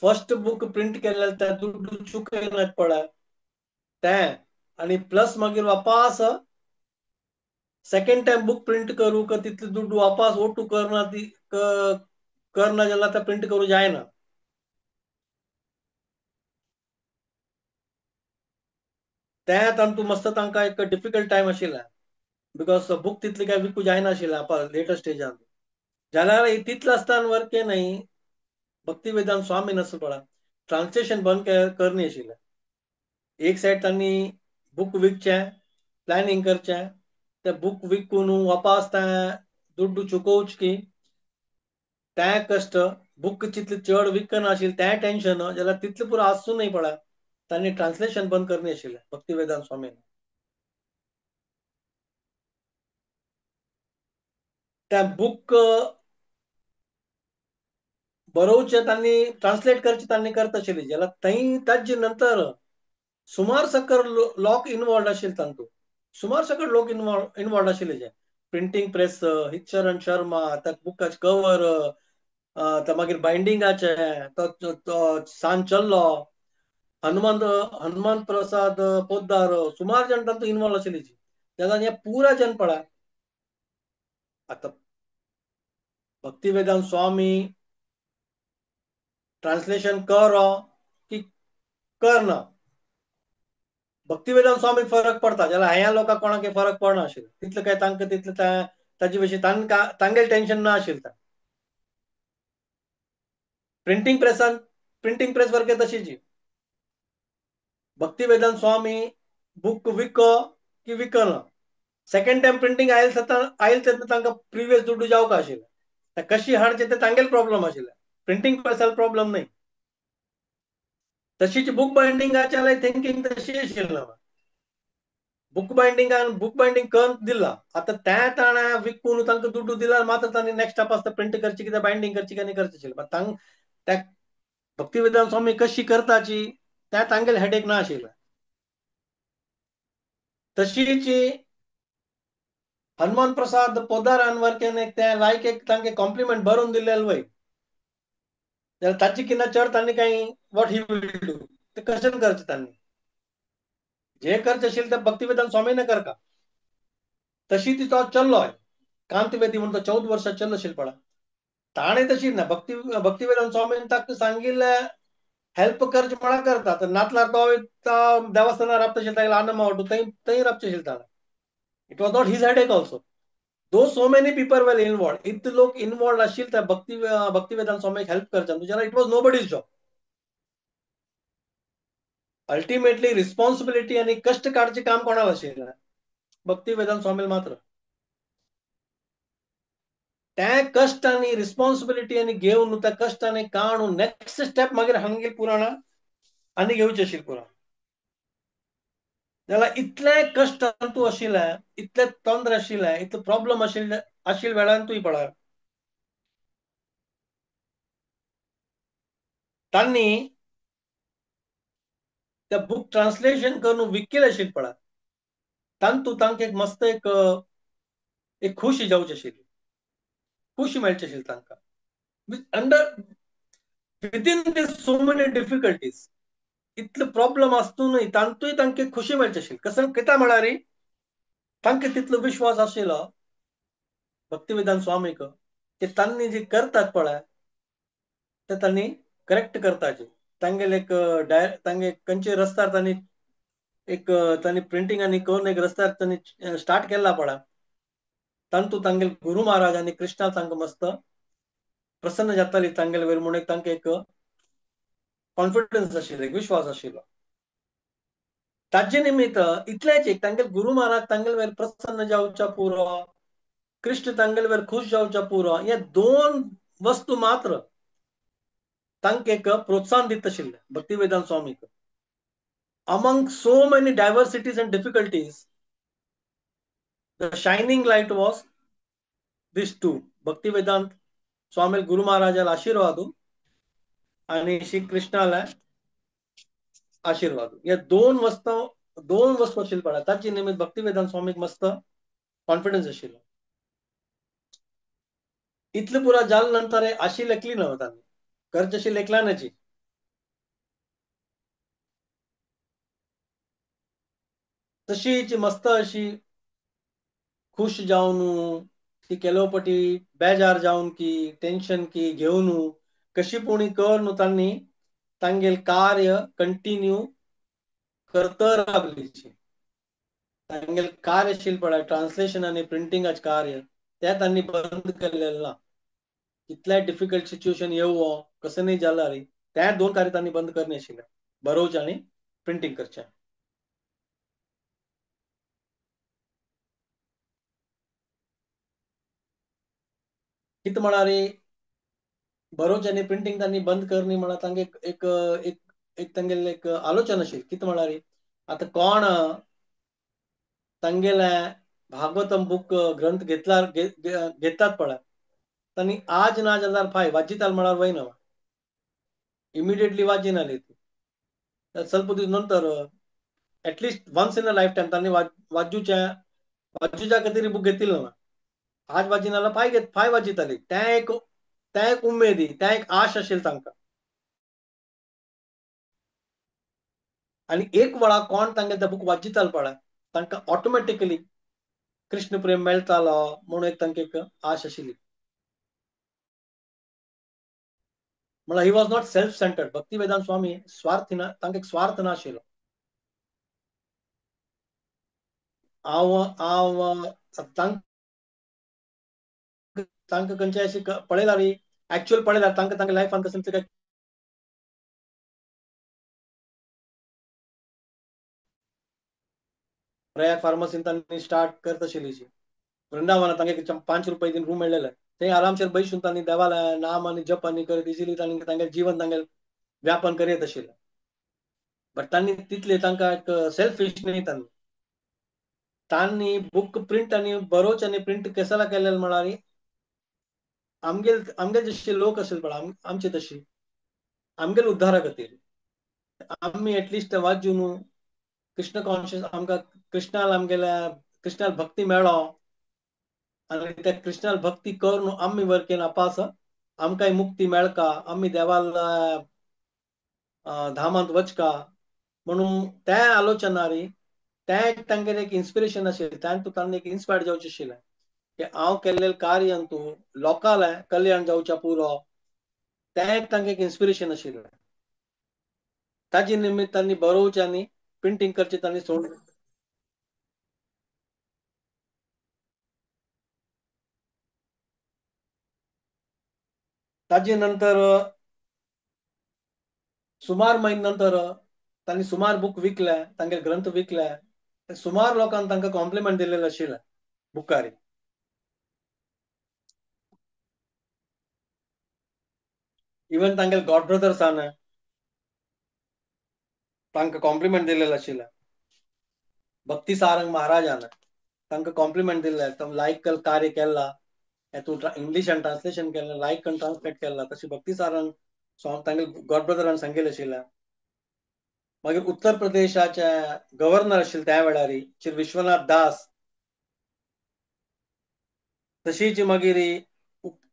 फर्स्ट बुक प्रिंट केलेले ते दुड्डू चुकयनात पळय तें, आनी प्लस मागीर वापास सेकंड टायम बुक प्रिंट करूंक तितले दुड्डू वापास ओटू करना, ती करना जाल्यार ते प्रिंट करूं जायना. तें तांतू मस्त तांकां एक डिफिकल्ट टायम आशिल्लें, because book तितली काय विकू जायना आशिल्लें लेटर स्टेजान. जाल्यार तितले आसतना वर्के न्हय भक्तिवेदांत स्वामी आसा पळय ट्रान्सलेशन बंद करनी आशिल्लें. एक सायड तांणी बुक विकचें प्लॅनिंग करचें, ते बुक विकून वापास तें दुड्डू चुकोवच की तें कश्ट, बुक जितले चड विकना आशिल्लें तें टेन्शन, जाल्यार तितलें पुरो आसूं न्हय पळय तांणी ट्रान्सलेशन बंद करनी आशिल्लें भक्तिवेदांत स्वामीन. त्या बुक बरोवचे तांणी ट्रान्सलेट करचे तांणी करता आशिल्ली, जाल्यार थंय ताजे नंतर सुमार सकर लोक इनवॉल्ड आशिल्ले तांतू, सुमार सकर लोक इनवॉल्ड आशिल्ले. जे प्रिंटींग प्रेस हितचरण शर्मा, त्या बुकाचे कवर, त्या मागीर बायंडिंगाचे तो सान चल्लो, हनुमान प्रसाद पोद्दार, सुमार जण तांतू इनवॉल्ड आशिल्ले. जाल्यार हे पुरा जण पळय आतां भक्तिवेदांत स्वामी ट्रान्सलेशन कर की करना, भक्तिवेदांत स्वामीक फरक पडता, जाल्यार ह्या लोकांक कोणाक फरक पडना आशिल्लें तितलें, काय तांकां तितलें ताजे विशीं तांकां तांगेलें टेन्शन ना आशिल्लें. प्रिंटींग प्रेसान प्रिंटींग प्रेस वर्के तशीच भक्तिवेदांत स्वामी बुक विको की विकना, सेकंड टायम प्रिंटींग आयल आयल तेन्ना तांकां प्रिवियस दुड्डू जावंक आशिल्लें, कशी हाडचें तें तांगेलें प्रॉब्लम आशिल्लें, प्रिंटींग प्रेसार प्रॉब्लम न्हय. तशीच बुक बायंडिंगाचे थिंकींग तशी आशिल्लें, बुक बायंडिंगान बुक बायंडींग करून दिला, आतां तें ताणें विकून तांकां दुड्डू दिला, मात्र तांणी नेक्स्ट आसता प्रिंट करची कित्याक बायंडींग करची आनी करची आशिल्लें. तांक त्या भक्तिवेदांत स्वामी कशी करताची तें तांगेलें हेडेक ना आशिल्लें. तशीच हनुमान प्रसाद पोदारान वर्केन एक तें लायक एक तांकां कॉम्प्लिमेंट बरोवन दिल्लें वय, जाल्यार ताची किन्ना चड तांणी कांय what he will do ते कशें करचें तांणी. जे करचे असेल तर भक्तिवेदांत स्वामीने कर का तशी ती तो चल्लो कांतवेदी म्हणून 14 वर्षात चल्लो असेल पडा ताणे तशी ना भक्तिवेदांत स्वामीन ताका सांगिल्लें हेल्प करचे म्हणा करता तर नातलार तो देवस्थानार राबता अशें तागेलो आनंद मावटो थंय थंय राबचें अशें ताणें. It was not his headache also though so many people were involve इतले लोक इनवॉल्व आशिल्ले त्या भक्तिवेदांत स्वामीक हेल्प करच्यान तुज्या it was nobody's job. Ultimately responsibility आनी कश्ट काडचें काम कोणाक आशिल्लें भक्तिवेदांत स्वामील मात्र. त्या कश्ट आनी रिस्पॉन्सिबिलिटी आनी घेवन त्या कश्ट आनी काडून नेक्स्ट स्टेप मागीर हांगेल पुराणा आनी घेवचें आशिल्लें पुराण. जाल्यार इतलें कश्ट तूं आशिल्लें इतलें तंत्र आशिल्लें इतलें प्रॉब्लम आशिल्लें आशिल्ल्या वेळान तूं पळय तांणी त्या बूक ट्रान्सलेशन करून विकेल आशिल्लें पळय तांतू तांकां एक मस्त एक एक खुशी जावची आशिल्ली खुशी मेळची आशिल्ली तांकां under within this so many difficulties इतले प्रॉब्लम आसतूनय तांतूय तांकां खुशी मेळची आशिल्ली. कसं कित्याक म्हळ्यार तांकां तितलो विश्वास आशिल्लो भक्तिवेदांत स्वामीक की तांणी जी करतात पळय ते तांणी करेक्ट करताचे तांगेले एक तांगे खंयचे रस्त्यार तांणी एक तांणी प्रिंटींग आनी करून एक रस्त्यार तांणी स्टार्ट केला पळय तांतू तांगेले गुरु महाराज आनी कृष्णा तांकां मस्त प्रसन्न जाताली तांगेले वयर म्हूण एक तांकां एक कॉन्फिडन्स आशिल्लो एक विश्वास आशिल्लो. ताजे निमित्त इतलेंच एक तांगेले गुरु महाराज तांगेले वयर प्रसन्न जावच्या पुरो कृष्ण तांगेले वयर खुश जावच्या पुरो हे दोन वस्तू मात्र तांकां एक प्रोत्साहन दित आशिल्लें भक्तिवेदांत स्वामीक. Among so many diversities and difficulties the shining light was this two Bhaktivedanta Swami Guru महाराजाला आशीर्वाद आणि श्री कृष्णाला आशीर्वाद या दोन वस्तू आशिल्ल्यो पळय ताचे निमित्त भक्तिवेदांत स्वामीक मस्त कॉन्फिडन्स आशिल्लो. इतलें पुरा जाले नंतर आशी लेखली ना तांणी करचे अशी लेखला नाची. तशीच मस्त अशी खुश जावन ती केलोपटी बेजार जावन की टेन्शन की घेवन कशी पुणी कर न्हू तांणी तांगेल कार्य कंटिन्यू करत रावलीची. तांगेल कार्यशील पळय ट्रान्सलेशन आनी प्रिंटिंगाचें कार्य तें तांणी बंद केल्लें ना. कितलें डिफिकल्ट सिच्युएशन येवो कसं न्ही जाल्यार तें दोन कार्य तांणी बंद करणे आशिल्लें बरोवचें आनी प्रिंटींग करचें. कितें म्हळ्यार बरोवचें आनी प्रिंटींग तांणी बंद करणी म्हळ्यार तांगे एक एक एक तांगेलें एक आलोचना आशिल्ली. कितें म्हळ्यार आतां कोण तांगेलें भागवतम बूक ग्रंथ घेतला घेतात पळय तांणी आज ना जाल्यार फाय वाचिताल म्हळ्यार वयना इमिडिएटली वाचिनाली ती ಸ್ವಲ್ಪ दीस नंतर at least once in a life time तांणी वाचूच्या वाचूच्या खातीर बूक घेतिल्लो ना आज वाचिनाला फाय घेत फाय वाचिताली तें एक उमेदी तें एक आश आशिल्ली तांकां. आनी एक वेळा कोण तांगे तें बूक वाचिताल पळय तांकां ऑटोमॅटिकली कृष्ण प्रेम मेळटालो म्हणून एक तांकां एक आश आशिल्ली. म्हळ्यार he was not self centred. Bhaktivedanta Swami स्वार्थी ना तांकां एक स्वार्थ ना आशिल्लो. हांव हांव तांकां खंयचे अशें पळयल्यार एक्चुअल पळयल्यार तांकां तांकां लायफान कसलें काय प्रयाग फार्मसीन तांणी स्टार्ट करता आशिल्ली वृंदावनात तांगे 5 रुपये दिन रूम मेळ्ळेले थंय आरामशीर बैसून तांणी देवाला नाम आनी जप आनी करत इजिली तांणी तांगेलें जीवन तांगेलें व्यापन करीत आशिल्लें. बट तांणी तितले तांकां एक सेल्फिश न्ही तांणी तांणी बूक प्रिंट आनी बरोवचें आनी प्रिंट केसला केल्लें म्हळ्यार आमगेल आमगेल जशे लोक आशिल्ले पळय आमचे तशी आमगेल उद्धारा खातीर आमी एटलिस्ट वाचून कृष्ण कॉन्शियस आमकां कृष्णाल आमगेल्या कृष्णाल भक्ती मेळो आनी त्या कृष्णाल भक्ती करून आमी वर्केन अपास आमकांय मुक्ती मेळका आमी देवाल धामांत वचका म्हणून त्या आलोचनारी तें एक तांगेलें एक इन्स्पिरेशन आशिल्लें, तांतूत तांणी एक इन्स्पायर्ड जावचें आशिल्लें की हांव केल्लें कार्य तूं लोकांलें कल्याण जावचें पुरो, तें एक तांकां एक इन्स्पिरेशन आशिल्लें. ताजे निमित्त तांणी बरोवचें आनी प्रिंटींग करचें तांणी सोडून. ताजे नंतर सुमार म्हयने नंतर तांणी सुमार बूक विकले, तांगे ग्रंथ विकले, सुमार लोकांक तांकां कॉम्प्लिमेंट दिलेलें आशिल्लें बुकारी. इवन तांगेले गॉड ब्रदर्सान तांकां कॉम्प्लिमेंट दिलेलें आशिल्लें. भक्ती सारंग महाराजान तांकां कॉम्प्लिमेंट दिल्लें, लायक कार्य केलां, तूं इंग्लिशान ट्रान्सलेशन केलां, लायक ट्रान्सलेट केलां, तशी भक्ती सारंग तांगेले गॉड ब्रदरान सांगिल्लें आशिल्लें. मागीर उत्तर प्रदेशाचे गव्हर्नर आशिल्ले त्या वेळार श्री विश्वनाथ दास, तशीच मागीर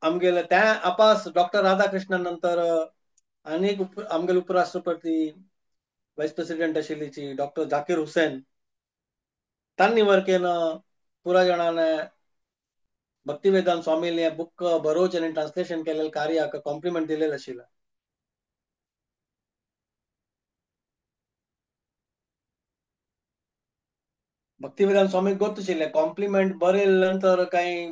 आमगेले त्या आपास डॉक्टर राधाकृष्णन नंतर आनीक आमगेले उपराष्ट्रपती वायस प्रेसिडेंट आशिल्ली डॉक्टर जाकीर हुसेन, तांणी वर्केन पुरा जाणांनी भक्तिवेदांत स्वामीले बुक बरोवचें आनी ट्रान्सलेशन केल्लें कार्याक कॉम्प्लिमेंट दिलेलें आशिल्लें. भक्तिवेदांत स्वामी गोत आशिल्लें कॉम्प्लिमेंट बरयल नंतर कांय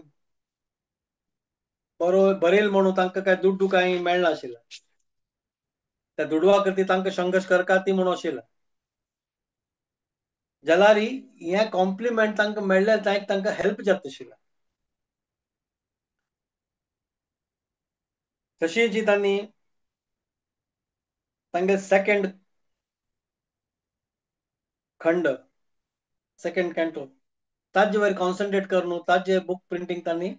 बरयल म्हणून तांकां काय दुड्डू कांय मेळना आशिल्लें, त्या दुडवा खातीर तांकां संघर्श करका ती म्हणून आशिल्लें. जाल्यार हें कॉम्प्लिमेंट तांकां मेळ्ळें तांकां हेल्प जाता आशिल्लें. तशी जी तांणी तांगे सेकंड खंड सेकंड कॅन्टो ताजे वयर कॉन्सन्ट्रेट करून ताजे बुक प्रिंटींग तांणी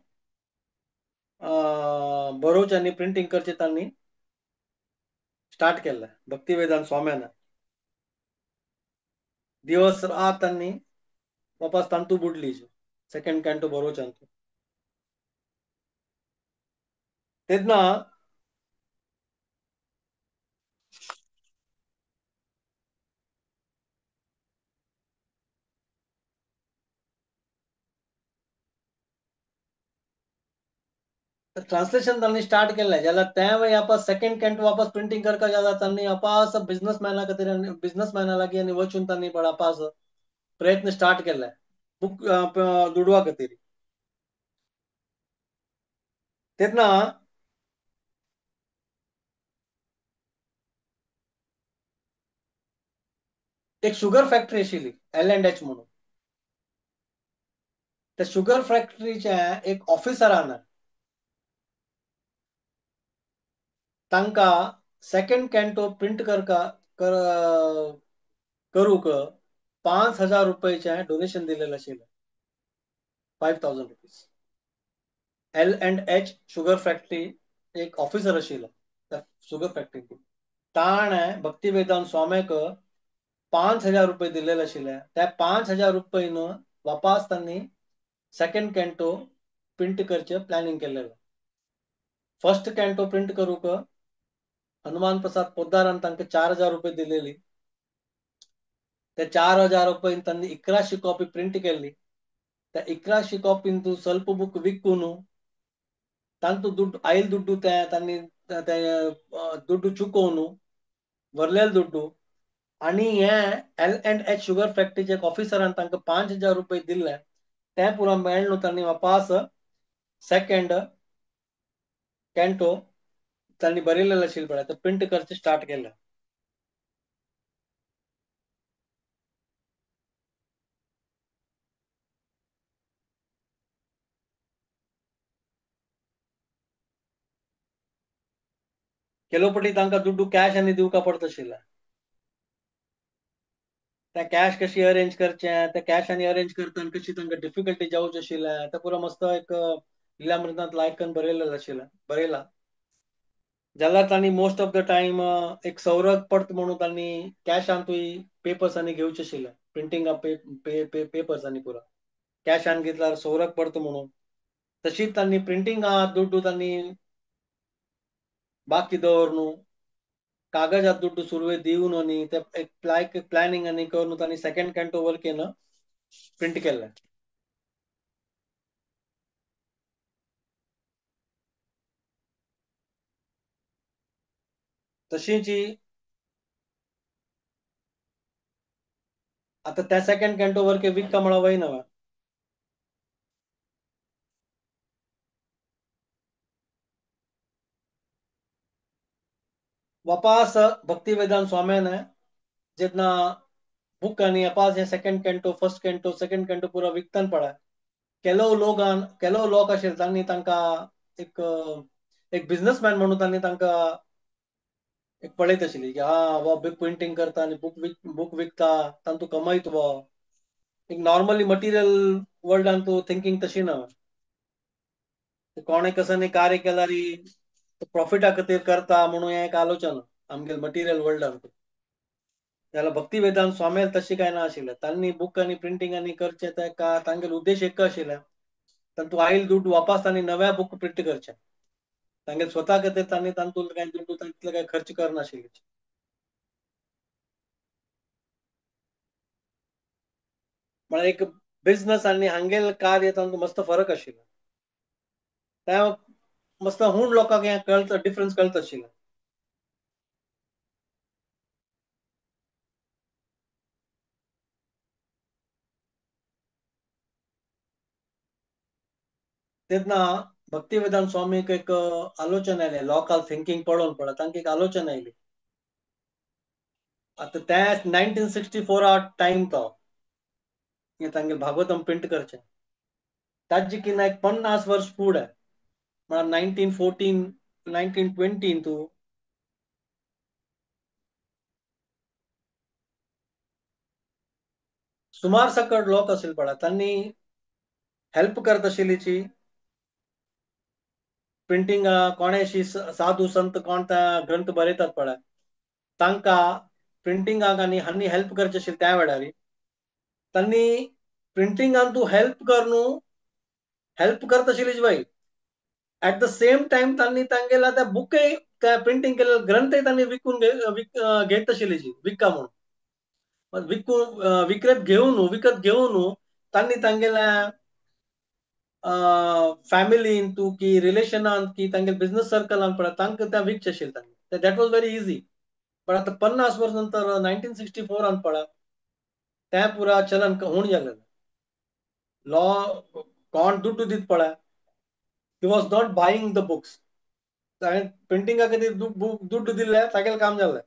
बरोवचें आनी प्रिंटींग करचें तांणी स्टार्ट केल्लें भक्तिवेदांत स्वाम्यान. दिवस रात तांणी वापस तांतू बुडली सेकंड कॅन्टो बरोवचें. तेन्ना ट्रान्सलेशन तांणी स्टार्ट केलें जाल्यार तें वापस सेकंड कॅन्टो वापस प्रिंटींग करपाक जाल्यार तांणी अपास बिजनसमॅना खातीर बिजनसमॅना लागीं आनी वचून तांणी अपास प्रयत्न स्टार्ट केले बुक दुडवा खातीर. तेन्ना एक शुगर फॅक्टरी आशिल्ली एल एंड एच म्हणून, त्या शुगर फॅक्टरीच्या एक ऑफिसरान तांकां सेकंड कॅन्टो प्रिंट करूंक 5,000 रुपयाचें डोनेशन दिलेलें आशिल्लें, 5,000 rupees. L and H sugar factory एक ऑफिसर आशिल्लो त्या शुगर फॅक्टरी, ताणें भक्तिवेदांत स्वाम्याक 5,000 रुपये दिलेले आशिल्ले. त्या 5,000 रुपयान वापस तांणी सेकंड कॅन्टो प्रिंट करचें प्लॅनिंग केल्लें. फर्स्ट कॅन्टो प्रिंट करूंक हनुमान प्रसाद पोद्दारान तांकां 4,000 रुपये दिलेली. त्या 4,000 रुपयान तांणी 1100 कॉपी प्रिंट केल्ली. त्या 1100 कॉपीन तूं स्वल्प बुक विकून तांतू दुड्डू आयल दुड्डू ते तांणी दुड्डू चुकोवन व्हरलेले दुड्डू आनी हे एल एंड एच शुगर फॅक्टरीचे एक ऑफिसरान तांकां 5,000 रुपये दिल्ले ते पुरो मेळ्ळो तांणी वापस सेकंड कॅन्टो तांणी बरयलेलें आशिल्लें पळय ते प्रिंट करचें स्टार्ट केलें. ಕೆಲವು तांकां दुड्डू कॅश आनी दिवका पडत आशिल्लें. त्या कॅश कशी अरेंज करचें, त्या कॅश आनी अरेंज करतना कशी तांकां डिफिकल्टी जावची आशिल्लें तें पुरो मस्त एक लिलामृतांत लायक करून बरयलेलें आशिल्लें, बरयलां. जाल्यार तांणी मोस्ट ऑफ the time एक सौरभ पडत म्हणून तांणी कॅशांतूय पेपर्स आनी घेवचे आशिल्ले, प्रिंटींग पेपर्स आनी पुरो कॅशान घेतल्यार सौरभ पडत म्हणून. तशीच तांणी प्रिंटींगा दुड्डू तांणी बाकी दवरून कागजात दुड्डू सुरवे दिवन आनी ते एक प्लॅनिंग आनी करून तांणी सेकंड कॅन्टो वर्क केलं प्रिंट केल्लें. तशीच आता त्या सेकंड कॅन्टो वर्क विकता म्हणा वय नवा. वापस भक्ति वेदांत स्वामी ने जितना बुक आनी अपास हे second canto first canto second canto पुरा विकतन पडा केलो लोकान केलो लोक आशिल्ले तांणी तांकां एक एक बिझनेसमॅन म्हणून तांणी तांकां एक पळयत आशिल्ली की हा वा बुक प्रिंटींग करता आनी बुक विकता तांतू कमयत वो. एक नॉर्मली मटिरियल वर्ल्डान तूं थिंकींग तशी ना. कोणे कसं कार्य केल्यार प्रॉफिटा खातीर करता म्हणून हें एक आलोचना आमगेले मटिरियल वर्ल्डान. जाल्यार भक्ती वेदांत स्वामी तशी काय ना आशिल्लें. तांणी बुक आनी प्रिंटींग आनी करचें तें का तांगेले उद्देश एक आशिल्ले तांतू आयल दुड्ड वापस तांणी नव्या बुक प्रिंट करचें. तांगेले स्वता खातीर तांणी तांतून कांय दुड्ड तितले काय खर्च करनाशिल्ले. म्हळ्यार एक बिझनस आनी हांगेले कार्य तांतूं मस्त फरक आशिल्लो. त्या मस्त हूण लोकांक हें कळत डिफरन्स कळत आशिल्लें. तेन्ना भक्ती वेदांत स्वामीक एक आलोचना आयली लोकल थिंकींग पळोवन पळय तांकां एक आलोचना आयली. आतां त्या 1964 टायम तो तांगेले भागवतम प्रिंट करचें ताजी की ना एक 50 वर्स फुडें म्हळ्यार 1914 1920 तूं सुमार सकट लोक आशिल्ले पळय तांणी हेल्प करत आशिल्लीची प्रिंटींग कोणे अशी साधू संत कोण त्या ग्रंथ बरयतात पळय तांकां प्रिंटिंगाक आनी हांणी हेल्प करचे आशिल्ले त्या वेळार तांणी प्रिंटिंगान तूं हेल्प कर न्हू हेल्प करत आशिल्ली बाई एट the same time तांणी तांगेला त्या बुकय त्या प्रिंटींग केलेले ग्रंथय तांणी विकून घेत आशिल्ली विका म्हणून विकून विक्रेत घेवन विकत घेवन तांणी तांगेल्या फॅमिलीन तूं की रिलेशनान की तांगेले बिझनस सर्कलान पळय तांकां त्या विकचे आशिल्ले तांणी. That was very easy. पण आतां 50 वर्स नंतर 1964 पळय तें पुरा चलन हूण जालें. लॉ कोण दुड्डू दीत पळय he was not buying the books. ताणें प्रिंटिंगा खातीर दुड्डू दिल्ले तागेलें काम जालें.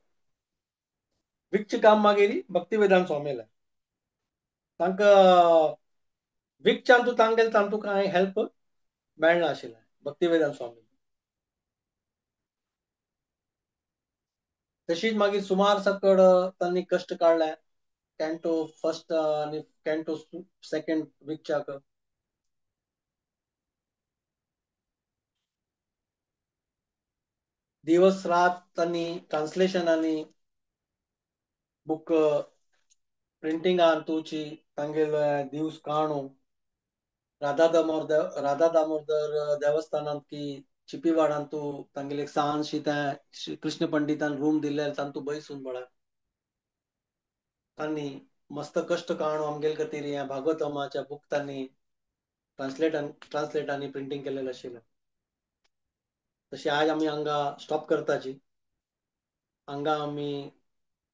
विकचें काम मागीर भक्ती वेदांत स्वामीलें. तांकां विकच्यान तूं तांगेले तांतूं कांय हेल्प मेळना आशिल्लें भक्ती वेदांत स्वामी. तशीच मागीर सुमार सकड तांणी कश्ट काडले कॅन्टो फर्स्ट आनी कॅन्टो सेकंड विकच्याक. दिवस रात तांणी ट्रान्सलेशन आनी बुक प्रिंटिंगान तुची तांगेले दिवस काणू राधा दामोदर देवस्थानांत की चिपीवाडांत तूं तांगेले एक सान-शी त्या कृष्ण पंडितान रूम दिल्ले तांतू बैसून पळय तांणी मस्त कश्ट काणू आमगेले खातीर ह्या भागवतमाच्या बुक तांणी ट्रान्सलेट आनी प्रिंटींग केलेलें आशिल्लें. तशें आज आमी हांगा स्टॉप करताची. हांगा आमी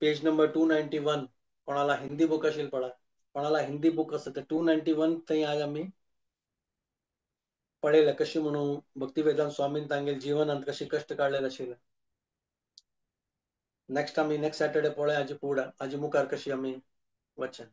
पेज नंबर 291 कोणाला हिंदी बुक आशिल्लें पळय कोणाला हिंदी बुक आसा ते 291 थंय आज आमी पळयलें कशी म्हणून भक्ती वेदांत स्वामीन तांगेले जिवनांत कशी कश्ट काडलेले आशिल्ले. नेक्स्ट आमी नेक्स्ट सॅटर्डे पळोवया हाजे फुडें हाजे मुखार कशी आमी वचचें.